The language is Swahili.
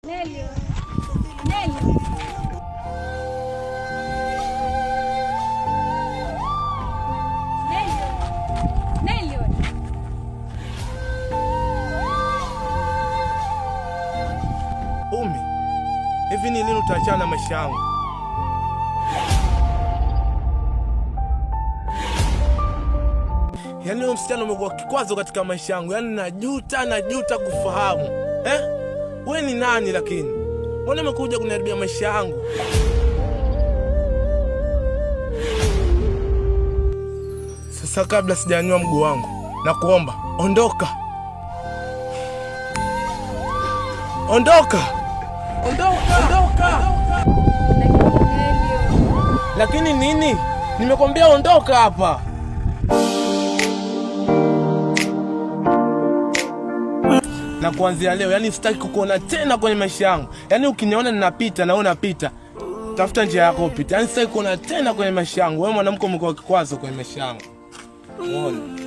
Nelio. Nelio. Nelio. Nelio. Umi, hivi ni lini utaachana na maisha yangu? Yaani huyo msichana umekuwa kikwazo katika maisha yangu, yaani najuta, najuta kufahamu. Eh? Wewe ni nani lakini? Mbona umekuja kuniharibia maisha yangu? Sasa kabla sijanyua mguu wangu, nakuomba ondoka, ondoka, ondoka, ondoka. Lakini Nelio. Lakini nini? Nimekwambia ondoka hapa. Na kuanzia leo, yani sitaki kukuona tena kwenye maisha yangu. Yaani ukiniona ninapita na wewe unapita, tafuta njia yako upite. Yaani sitaki kuona tena kwenye maisha yangu. Wewe mwanamke umekuwa kikwazo kwenye maisha yangu. Umeona?